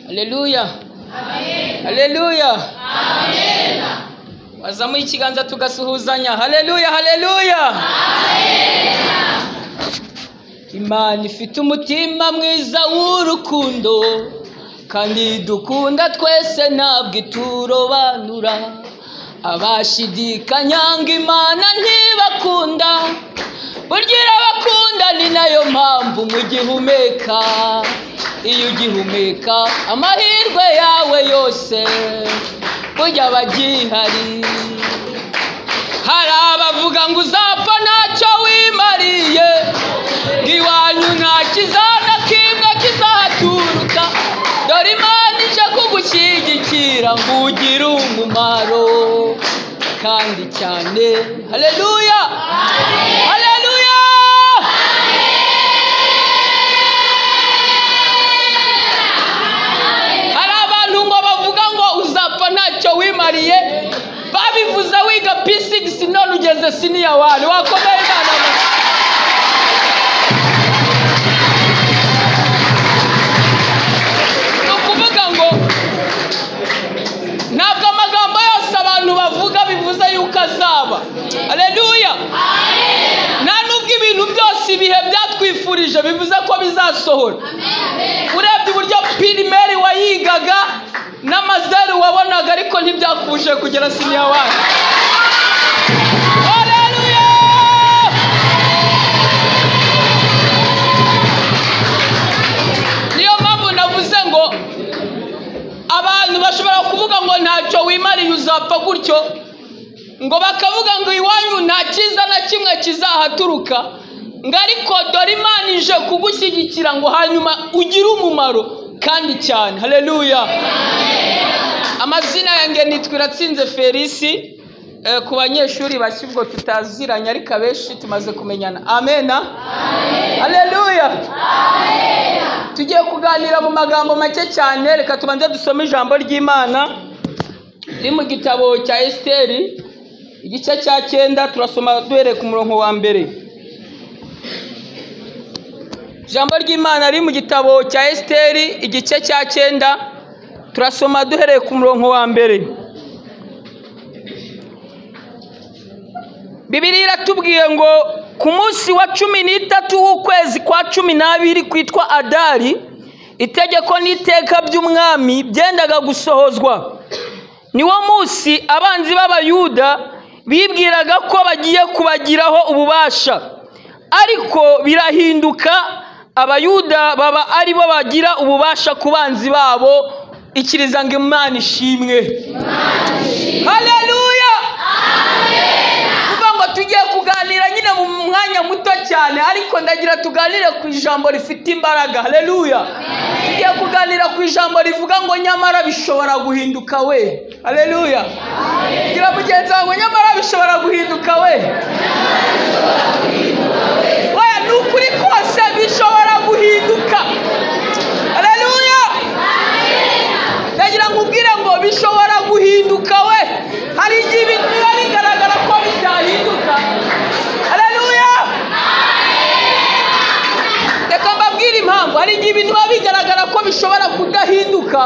Haleluya. Amen. Haleluya. Amen. Wazamuye ikiganza tugasuhuzanya. Haleluya, haleluya. Amen. Imana ifite umutima mwiza w'urukundo, kandi dukunda twese ntabwo iturobanura. Abashidikanya ngo Imana ntibakunda, burya irabakunda, ni nayo mpamvu mugihumeka. Iyo ugihumeka amahirwe yawe yose burya aba agihari. Hari abavuga ngo uzapfa ntacyo wimariye, ngo iwanyu nta kizana kimwe kizahaturuka. Dore Imana ije kugushyigikira ngo ugire umumaro kandi cyane. Haleluya, haleluya. Hari abantu ngo bavuga ngo uzapfa ntacyo wimariye, babivuze wiga P6 none ugeze senior 1. Wakomeye Imana. Ni ukuvuga ngo ntabwo amagambo yose abantu bavuga bivuze yuko azaba. Haleluya. Nta nubwo ibintu byose ibihe byatwifurije bivuze ko bizasohora. Urebye uburyo pirimeri wayigaga n'amazeru wabonaga, ariko ntibyakuje kugera senior 1. Haleluya. Niyo mpamvu navuze ngo abantu bashobora kuvuga ngo ntacyo wimariye uzapfa gutyo, ngo bakavuga ngo iwanyu nta cyiza na kimwe kizahaturuka, ngo ariko dore Imana ije kugushyigikira ngo hanyuma ugire umumaro kandi cyane. Haleluya. Amazina yanjye nitwa Iratsinze Felisi. Ku banyeshuri bashya ubwo tutaziranye, ariko abenshi tumaze kumenyana. Amena. Haleluya. Tugiye kuganira mu magambo make cyane. Reka tubanze dusome ijambo ry'Imana riri mu gitabo cya Esiteri igice cya 9, turasoma duhereye ku murongo wa mbere. Ijambo ry'Imana riri mu gitabo cya Esiteri igice cya 9, turasoma duhereye ku murongo wa mbere. Bibiliya iratubwiye ngo ku munsi wa 13 w'ukwezi kwa 12 kwitwa Adari, itegeko n'iteka by'umwami byendaga gusohozwa. Niwo munsi abanzi b'Abayuda bibwiraga ko bagiye kubagiraho ububasha, ariko birahinduka, Abayuda baba ari bo bagira ububasha ku banzi babo. Ikiriza ngo Imana ishimwe. Haleluya. Ngo tugiye kuganira nyine mu mwanya muto cyane, ariko ndagira tuganire ku ijambo rifite imbaraga. Haleluya. Tugiye kuganira ku ijambo rivuga ngo nyamara bishobora guhinduka we. Haleluya. Gira mugenzi wawe ngo nyamara bishobora guhinduka we. Oya, ni ukuri kose bishobora guhinduka. Haleluya. Ndagira ngo ubwire ngo bishobora guhinduka we. Hari igihe ibintu biba bigaragara ko bitahinduka. Haleluya. Reka mbabwire impamvu. Hari igihe ibintu biba bigaragara ko bishobora kudahinduka,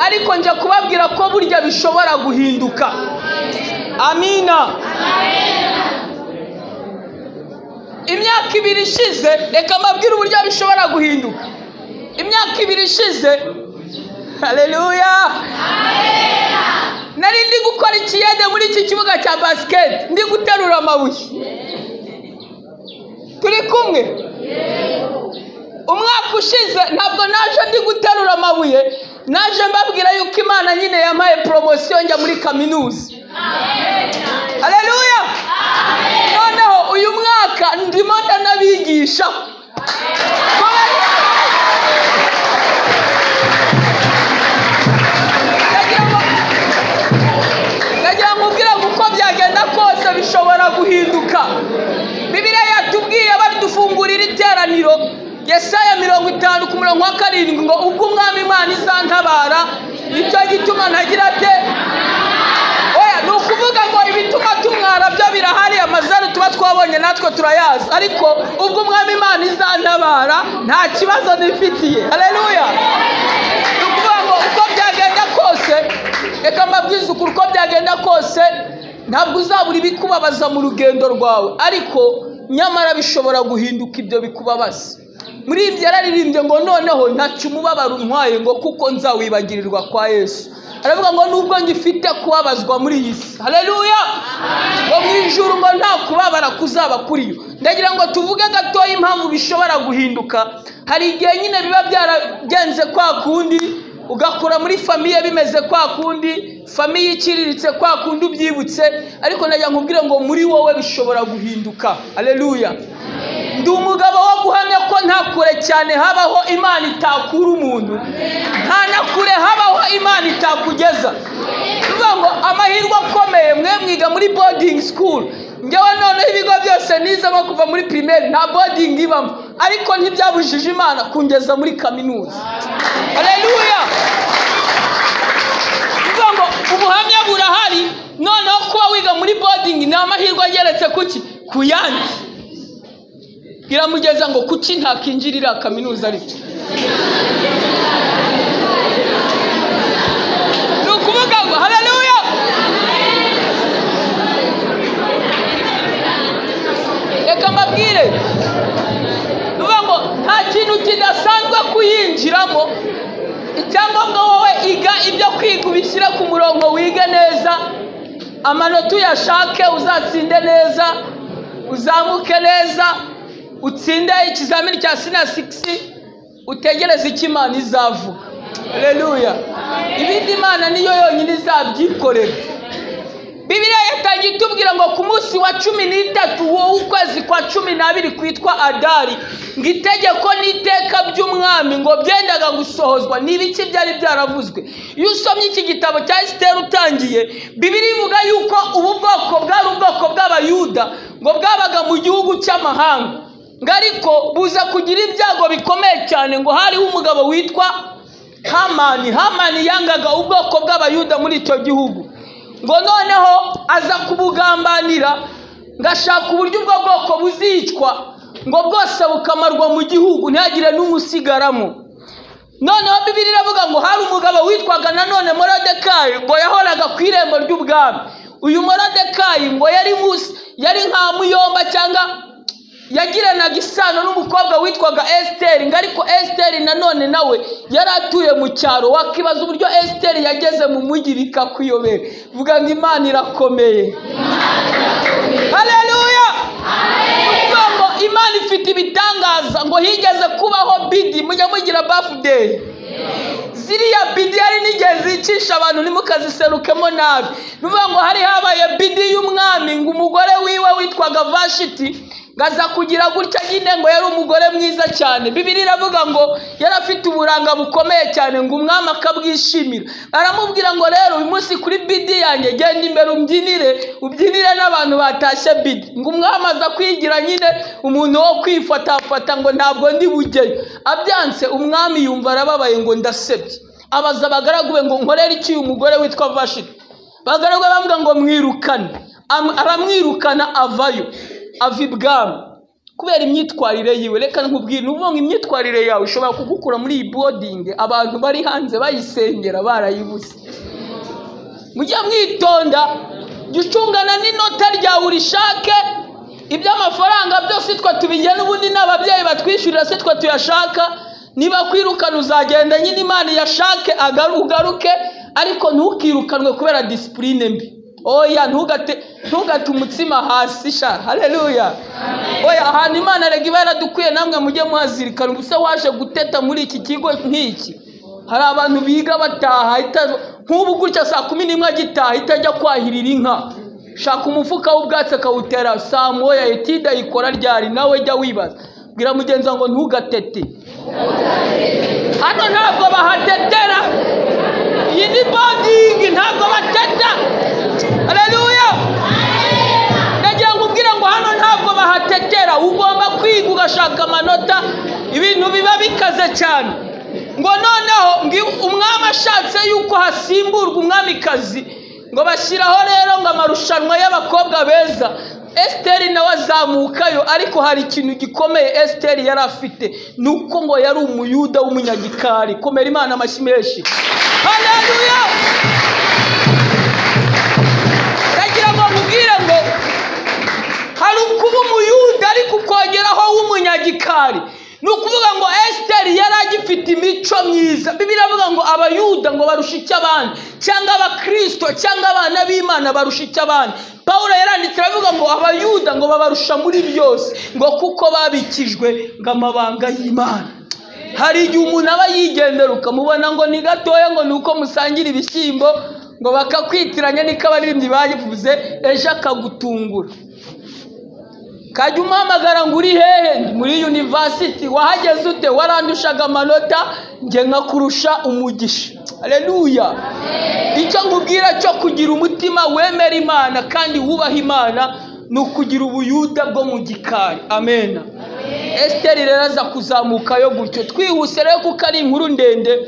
ariko njya kubabwira ko burya bishobora guhinduka. Amina. Imyaka 2 ishize, reka mbabwire uburyo bishobora guhinduka. Imyaka 2 ishize, haleluya, nari ndi gukora ikiyede muri iki kibuga cya basket, ndi guterura amabuye. Turi kumwe? Umwaka ushize ntabwo naje ndi guterura amabuye, naje mbabwira yuko Imana nyine yampaye promotion njya muri kaminuza. Haleluya. Noneho uyu mwaka ndimo ndanabigisha. Ndagira ngo ubwire ngo uko byagenda kose bishobora guhinduka. Bibiliya yatubwiye badufungurira iteraniro, Yesaya 50 ku murongo wa 7 ngo ubwo umwami Imana izantabara, nicyo gituma ntagira ate. Oya, ni ukuvuga ngo ibituma tumwara byo birahari, amazeru tuba twabonye natwe turayazi, ariko ubwo umwami Imana izantabara nta kibazo nifitiye. Haleluya. Ni ukuvuga ngo bigenda kose ntabwo uzabura ibikubabaza mu rugendo rwawe, ariko nyamara bishobora guhinduka ibyo bikubabaza. Muri ibyo yararirimbye ngo noneho ntacyo umubabaro untwaye, ngo kuko nzawibagirirwa kwa Yesu. Aravuga ngo nubwo ngifite kubabazwa muri iyi si, haleluya, ngo mu ijuru ngo nta kubabara kuzaba kuriyo. Ndagira ngo tuvuge gatoya impamvu bishobora guhinduka. Hari igihe nyine biba byaragenze kwa kundi, ugakura muri famiye bimeze kwa kundi, famiye iciriritse kwa kundi ubyibutse, ariko najya nkubwire ngo muri wowe bishobora guhinduka. Haleluya. Ndi umugabo wo guhamya ko nta kure cyane habaho Imana itakura umuntu, nta na kure habaho Imana itakugeza. Tuvuga ngo amahirwe akomeye, mwe mwiga muri boarding school, njyewe noneho ibigo byose nizemo kuva muri primaire nta boarding ibamo, ariko ntibyabujije Imana kungeza muri kaminuza. Haleluya. Tuvuga ngo ubuhamya burahari. Noneho kuba wiga muri boarding ni amahirwe ageretse kuki ku yandi. Iramugeza ngo kuki ntakinjirira kaminuza ariko ni ukuvuga ngo haleluya. Reka mbabwire, nuvuga ngo nta kintu kidasanzwe kuyinjiramo. Icyangombwa wowe iga ibyo kwiga ubishyire ku murongo, wige neza, amanota uyashake, uzatsinde neza, uzamuke neza, utsinde ikizamini cya senior 6, utegereze icyo Imana izavuga. Haleluya. Ibindi Imana niyo yonyine izabyikorera. Bibiliya yatangiye itubwira ngo ku munsi wa 13 w'ukwezi kwa 12 kwitwa Adari, ngo itegeko n'iteka by'umwami ngo byendaga gusohozwa. Ni ibiki byari byaravuzwe? Iyo usomye iki gitabo cya Esiteri utangiye, Bibiliya ivuga yuko ubu bwoko bwari ubwoko bw'Abayuda, ngo bwabaga mu gihugu cy'amahanga, ngo ariko buza kugira ibyago bikomeye cyane. Ngo hariho umugabo witwa Hamani. Hamani yangaga ubwoko bw'Abayuda muri icyo gihugu, ngo noneho aza kubugambanira, ngo ashaka uburyo ubwo bwoko buzicwa, ngo bwose bukamarwa mu gihugu ntihagire n'umusigaramo. Noneho Bibiliya iravuga ngo hari umugabo witwaga nanone Morodekayi, ngo yahoraga ku irembo ry'ubwami. Uyu Morodekayi ngo yari nka muyomba, cyangwa yagiranaga isano n'umukobwa witwaga Esiteri, ngo ariko Esiteri nanone nawe yari atuye mu cyaro. Wakibaza uburyo Esiteri yageze mu mujyi bikakuyobera. Vuga ngo Imana irakomeye. Haleluya. Ngo Imana ifite ibitangaza. Ngo higeze kubaho bidi, mujya mugira birthday, ziriya bidi yari nigeze icisha abantu ntimukaziserukemo nabi. Nuvuga ngo hari habaye bidi y'umwami, ngo umugore wiwe witwaga Vashiti ngaza kugira gutya nyine, ngo yari umugore mwiza cyane. Bibiliya iravuga ngo yari afite uburanga bukomeye cyane, ngo umwami akabwishimira. Aramubwira ngo rero uyu munsi kuri bidi yanjye genda imbere umbyinire, ubyinire n'abantu batashye bidi. Ngo umwami aza kwigira nyine umuntu wo kwifatafata, ngo ntabwo ndi bugeyo. Abyanse umwami yumva arababaye, ngo ndasebye. Abaza abagaragu be ngo nkorere iki uyu mugore witwa Vashiti? Abagaragu be bamubwira ngo mwirukane. Aramwirukana avayo, ava ibwami kubera imyitwarire yiwe. Reka nkubwire, nuvuga ngo imyitwarire yawe ishobora kugukura muri iyi boarding abantu bari hanze bayisengera barayibuze. Mujye mwitonda, jya ucungana n'inota ryawe urishake. Iby'amafaranga byose twe tubigena, ubundi n'ababyeyi batwishyurira se twe tuyashaka. Niba kwirukana uzagenda nyine Imana iyashake ugaruke, ariko ntukirukanwe kubera discipline mbi. Oya, ntugate umutsima hasi sha. Haleluya. Oya, ahantu Imana rega iba yaradukwiye namwe mujye muhazirikana. Ubuse waje guteta muri iki kigo nk'iki, hari abantu biga bataha nk'ubu gutya saa 11 agitaha itajya kwahirira inka, shaka umufuka w'ubwatsi akawutera saa moya, etida yikora ryari? Nawe jya wibaza. Bwira mugenzi ngo ntugatete. Hano ntabwo bahatetera, iyi ni boarding, ntabwo bateta. Haleluya. Ndagira ngo ubwire ngo hano ntabwo bahatetera, ugomba kwiga ugashaka amanota, ibintu biba bikaze cyane. Ngo noneho umwami ashatse yuko hasimburwa umwamikazi, ngo bashyiraho rero ngo amarushanwa y'abakobwa beza. Esiteri nawe azamukayo, ariko hari ikintu gikomeye Esiteri yari afite, nuko ngo yari umuyuda w'umunyagikari. Komera Imana amashyi menshi. Haleluya. w'umunyagikari. Ni ukuvuga ngo Esiteri yari agifite imico myiza. Bibiliya iravuga ngo Abayuda ngo barusha icyo abandi, cyangwa Abakristo cyangwa abana b'Imana barusha icyo abandi. Pawulo yaranditse aravuga ngo Abayuda ngo babarusha muri byose, ngo kuko babikijwe ngo amabanga y'Imana. Hari igihe umuntu aba yigendera ukamubona ngo ni gatoya, ngo ni uko musangira ibishyimbo, ngo bakakwitiranya niko abaririmbyi babivuze, ejo akagutungura. Kajya umuhamagara ngo uri hehe? Ndi muri university. Wahageze ute? Warandushaga amanota, njye nkakurusha umugisha. Haleluya. Icyo nkubwira cyo kugira umutima wemera Imana kandi wubaha Imana ni ukugira ubuyuda bwo mu gikari. Amen. Esiteri rero aza kuzamukayo gutyo. Twihuse rero kuko ari inkuru ndende.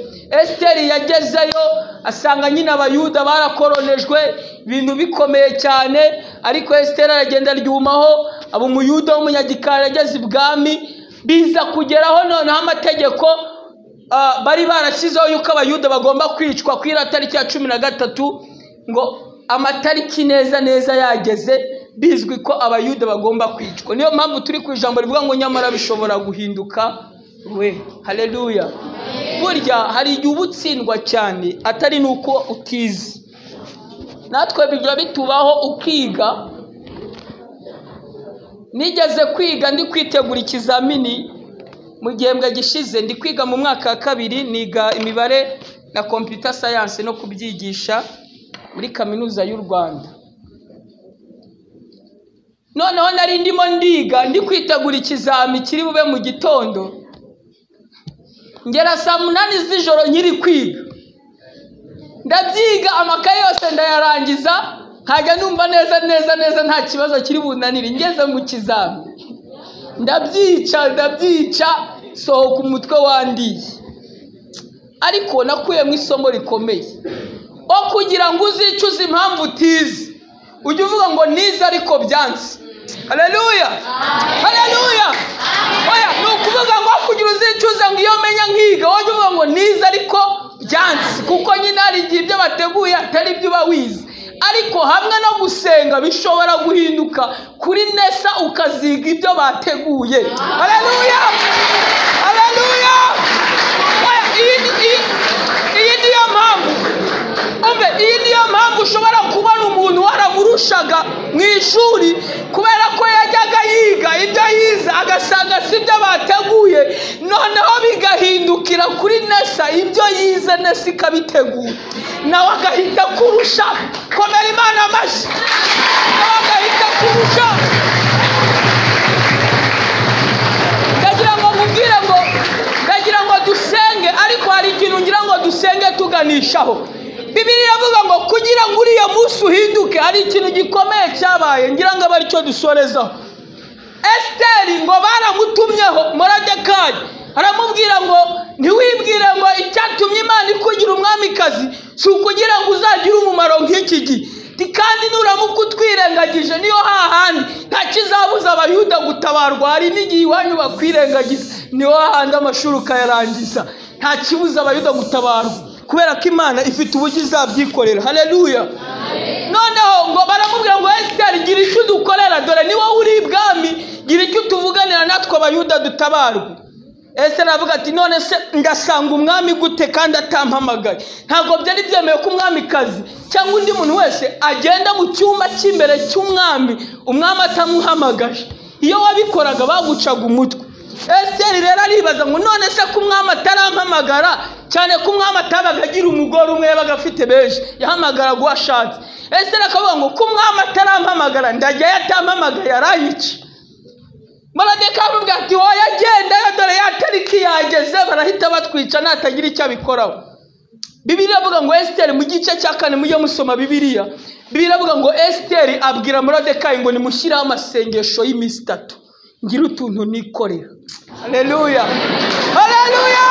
Esiteri yagezeyo asanga nyine Abayuda barakoronejwe ibintu bikomeye cyane, ariko Esiteri aragenda aryumaho, aba umuyuda w'umunyagikari ageze ibwami. Biza kugeraho noneho amategeko bari barashyizeho yuko Abayuda bagomba kwicwa ku iriya tariki ya 13, ngo amatariki neza neza yageze, bizwi ko Abayuda bagomba kwicwa. Niyo mpamvu turi ku ijambo rivuga ngo nyamara bishobora guhinduka we. Haleluya. Burya hari igihe uba utsindwa cyane atari nuko utize. Natwe bijya bitubaho ukiga. Nigeze kwiga ndi kwitegura ikizamini mu gihembwe gishize, ndi kwiga mu mwaka wa 2, niga imibare na computer science no kubyigisha muri kaminuza y'u Rwanda. Noneho nari ndimo ndiga ndi kwitegura ikizami kiri bube mu gitondo, ngera saa 8 z'ijoro nkiri kwiga. Ndabyiga amakaye yose ndayarangiza, nkajya numva neza neza neza nta kibazo kiri bunanire. Ngeze mu kizami ndabyica, sohoka umutwe wandiye. Ariko nakuyemo isomo rikomeye, o kugira ngo uzicuze impamvu utize, ujye uvuga ngo nize ariko byanze. Haleluya. Haleluya. Oya, ni ukuvuga ngo kugira uzicuze ngo iyo menya nkiga, wajye uvuga ngo nize ariko byanze, kuko nyine hari igihe ibyo bateguye atari ibyo uba wize. Ariko hamwe no gusenga bishobora guhinduka kuri nesa, ukaziga ibyo bateguye. Haleluya. Haleluya. Oya, iyi niyo mpamvu umbe, iyi niyo mpamvu ushobora kubona umuntu waramurushaga mu ishuri, kubera ko yajyaga yiga ibyo yize agasanga si ibyo bateguye, noneho bigahindukira kuri nesa, ibyo yize nesa ikabitegura, nawe agahita kurusha. Komera Imana amashyi. Nawe agahita kurusha. Ndagira ngo nkubwire ngo, ndagira ngo dusenge, ariko hari ikintu ngira ngo dusenge tuganishaho. Bibiliya iravuga ngo kugira ngo uriya munsi uhinduke, hari ikintu gikomeye cyabaye, ngira ngo abe aricyo dusorezaho. Esiteri ngo baramutumyeho Moradekayi, aramubwira ngo ntiwibwire ngo icyatumye Imana ikugira umwamikazi si ukugira ngo uzagire umumaro nk'iki gihe, kandi nuramuka utwirengagije niyo hahandi nta kizabuza Abayuda gutabarwa. Hari n'igihe iwanyu bakwirengagiza, niyo hahandi amashuri ukayarangiza, nta kibuza Abayuda gutabarwa, kubera ko Imana ifite uburyo izabyikorera. Haleluya. Noneho ngo baramubwira ngo Esiteri, gira icyo udukorera, dore ni wowe uri ibwami, gira icyo utuvuganira natwe Abayuda dutabarwe. Esiteri aravuga ati none se ndasanga umwami gute kandi atampamagaye? Ntabwo byari byemewe ko umwamikazi cyangwa undi muntu wese agenda mu cyumba cy'imbere cy'umwami, umwami atamuhamagaje. Iyo wabikoraga bagucaga umutwe. Esiteri rero aribaza ngo none se ko umwami atarampamagara, cyane ko umwami atabaga agira umugore umwe, yabaga afite benshi, yahamagaraga uwo ashatse. Esiteri akavuga ngo ko umwami atarampamagara, ndajyayo atampamagaye aranyica. Moradekayi aramubwira ati oya genda, dore ya tariki yageze, barahita batwica natagira icyo abikoraho. Bibiliya iravuga ngo Esiteri mu gice cya 4, mujye musoma Bibiliya. Bibiliya iravuga ngo Esiteri abwira Moradekayi ngo nimushyireho amasengesho y'iminsi 3, ngira utuntu nikorera. Haleluya. Haleluya.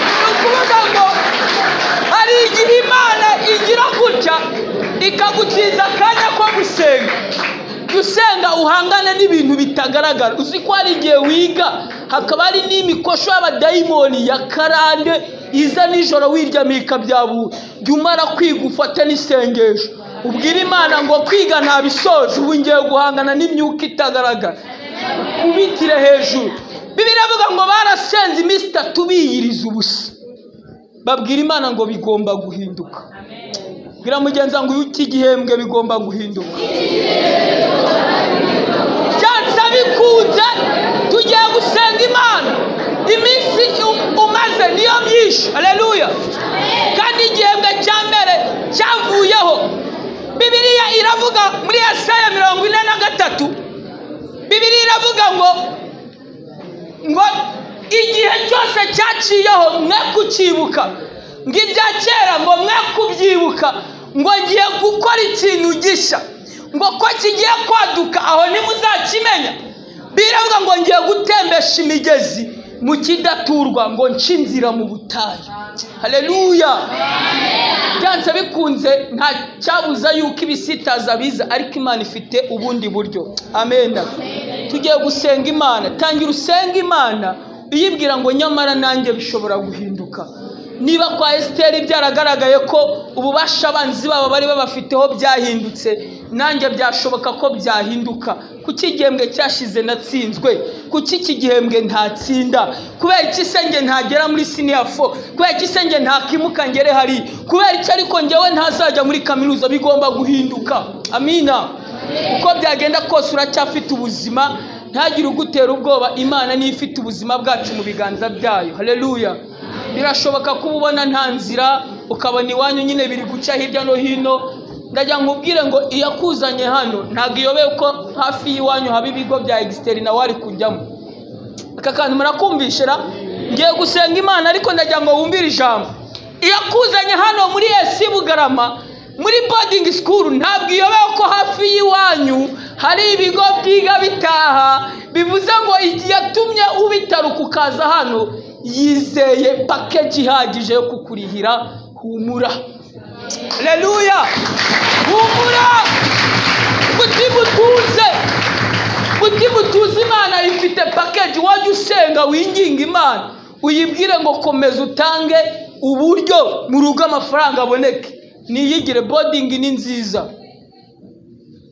Ni ukuvuga ngo hari igihe Imana igira gutya ikagutiza akanya ko gusenga. Gusenga uhangane n'ibintu bitagaragara. Uzi ko hari igihe wiga hakaba hari n'imikosho y'abadayimoni ya karande iza nijoro wiryamiye ikabyabura. Jya umara kwiga ufate n'isengesho, ubwire Imana ngo kwiga ntabisoje, ubu ngiye guhangana n'imyuka itagaragara. Ukubitire hejuru. Bibiliya iravuga ngo barasenze iminsi 3 biyiriza ubusa, babwira Imana ngo bigomba guhinduka. Bwira mugenzi ngo iki gihembwe bigomba guhinduka. Byanze bikunze tugiye gusenga Imana. Iminsi umaze niyo myinshi. Haleluya. Kandi igihembwe cya mbere cyavuyeho. Bibiliya iravuga muri Yesaya 43, Bibiliya iravuga ngo igihe cyose cyaciyeho mwe kucyibuka, ngo ibya kera ngo mwe kubyibuka, ngo ngiye gukora ikintu gishya, ngo ko kigiye kwaduka aho ntimuzakimenya. Biravuga ngo ngiye gutembesha imigezi mu kidaturwa, ngo nce inzira mu butayu. Haleluya. Byanze bikunze nta cyabuza yuko ibisitaza biza, ariko Imana ifite ubundi buryo. Amen. Tugiye gusenga Imana. Tangira usenga Imana uyibwira ngo nyamara nanjye bishobora guhinduka. Niba kwa Esiteri byaragaragaye ko ububasha abanzi babo bari babafiteho byahindutse, nanjye byashoboka ko byahinduka. Kuki igihembwe cyashize natsinzwe? Kuki iki gihembwe ntatsinda? Kubera iki se nge ntagera muri senior 4? Kubera iki se nge ntakimuka ngere hari? Kubera iki ariko ngewe ntazajya muri kaminuza? Bigomba guhinduka. Amina. Uko byagenda kose uracyafite ubuzima, ntagire ugutera ubwoba. Imana niyo ifite ubuzima bwacu mu biganza byayo. Haleluya. Birashoboka ko ubona nta nzira, ukabona iwanyu nyine biri guca hirya no hino. Ndajya nkubwire ngo iyakuzanye hano ntabwo iyobeye ko hafi y'iwanyu haba ibigo bya externe nawe ari kujyamo. Aka kantu murakumvishira? Ngiye gusenga Imana ariko ndajya ngo wumvire ijambo. Iyakuzanye hano muri ES Bugarama muri boarding school ntabwo iyobeye ko hafi y'iwanyu hari ibigo byiga bitaha. Bivuze ngo yatumye ubitaruka ukaza hano, yizeye package ihagije yo kukurihira. Humura. Haleluya. Humura. Mutima utuze. Mutima utuze, Imana ifite package. Wajya usenga winginga Imana, uyibwire ngo komeza utange uburyo mu rugo amafaranga aboneke. Niyigire boarding ni nziza.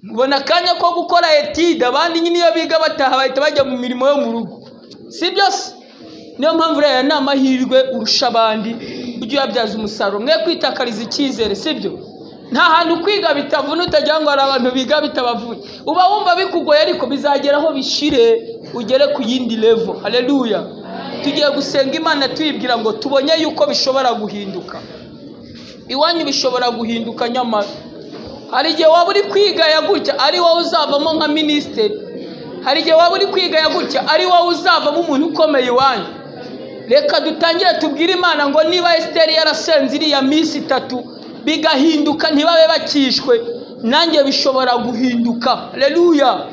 Mubona akanya ko gukora etide, abandi nyine iyo biga bataha bahita bajya mu mirimo yo mu rugo. Si byose? Niyo mpamvu rero ni amahirwe urusha abandi, ujye uyabyaza umusaruro. Mwe kwitakariza icyizere, sibyo? Nta hantu kwiga bitavuna, utagira ngo hari abantu biga bitabavuna. Uba wumva bikugoye ariko bizageraho bishire, ugere ku yindi level. Haleluya. Tugiye gusenga Imana tuyibwira ngo tubonye yuko bishobora guhinduka. Iwanyu bishobora guhinduka nyamara. Hari igihe waba uri kwiga ya gutya ari wowe uzavamo nka minisitiri. Hari igihe waba uri kwiga ya gutya ari wowe uzavamo umuntu ukomeye iwanyu. Reka dutangire tubwire Imana ngo niba Esiteri yarasenze iriya minsi 3 bigahinduka ntibabe bakishwe, nanjye bishobora guhinduka. Haleluya.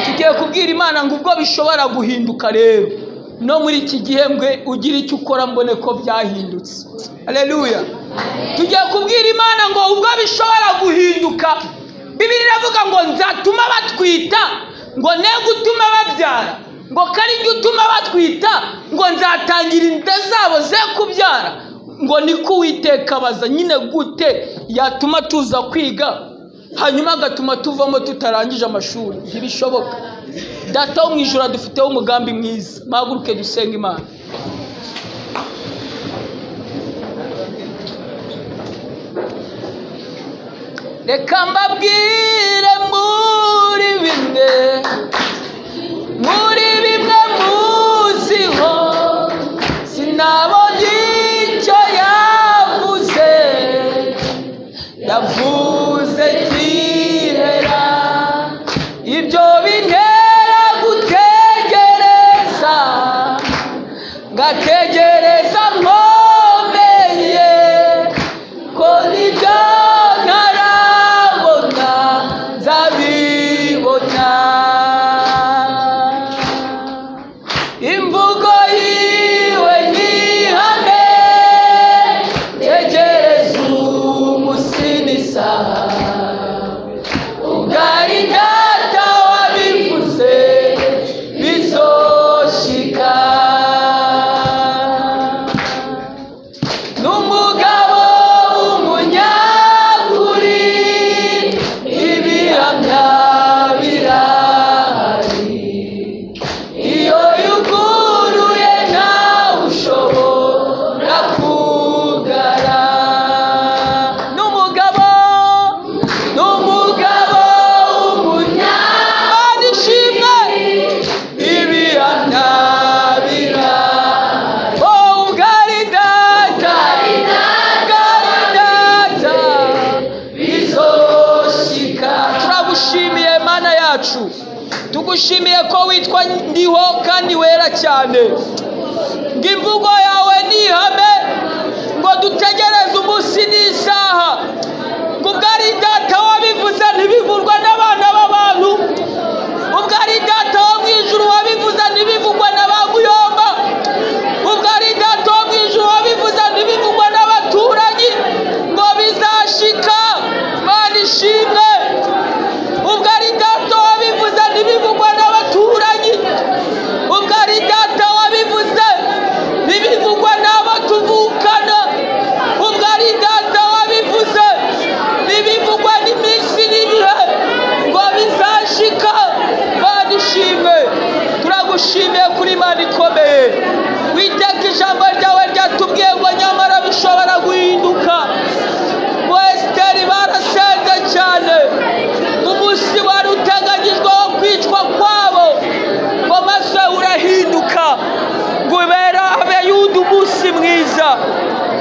Tugiye kubwira Imana ngo ubwo bishobora guhinduka rero no muri iki gihembwe ugira icyo ukora mbone ko byahindutse. Haleluya. Tugiye kubwira Imana ngo ubwo bishobora guhinduka. Bibiliya iravuga ngo nzatuma batwita, ngo ne gutuma babyara, ngo kari njye utuma batwita, ngo nzatangira inda zabo ze kubyara, ngo niko Uwiteka abaza. Nyine gute yatuma tuza kwiga hanyuma agatuma tuvamo tutarangije amashuri? Ntibishoboka. Data wo mu ijuru adufiteho umugambi mwiza. Muhaguruke dusenge Imana. Reka mbabwire muri bimwe, muri bimwe muziho, sinabonye icyo yavuze, yavuze kirera. Ibyo bintera gutegereza, ngategereza nkomeye, ko nibyo ntarabona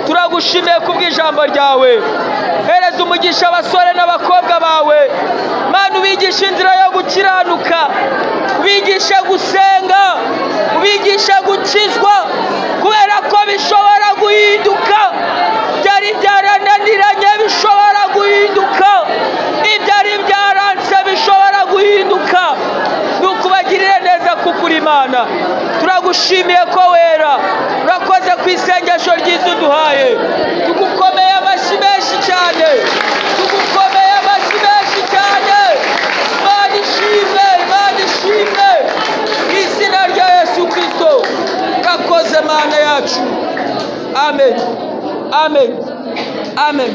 Turagushimiye kubw'ijambo ryawe. Hereza umugisha abasore n'abakobwa bawe. Mana, ubigishe inzira yo gukiranuka, ubigishe gusenga, ubigishe gukizwa, kubera ko bishobora guhinduka. Byari byarananiranye bishobora guhinduka, ibyari byaranse bishobora guhinduka. Nukubagirire neza kuko uri Imana. Turagushimiye ko wera, urakoze ku isengesho ryiza uduhaye. Tugukomeye amashyi menshi cyane, tugukomeye amashyi menshi cyane. Imana ishimwe, Imana ishimwe, mu izina rya Yesu Kristo. Urakoze Mana yacu. Amen, amen, amen.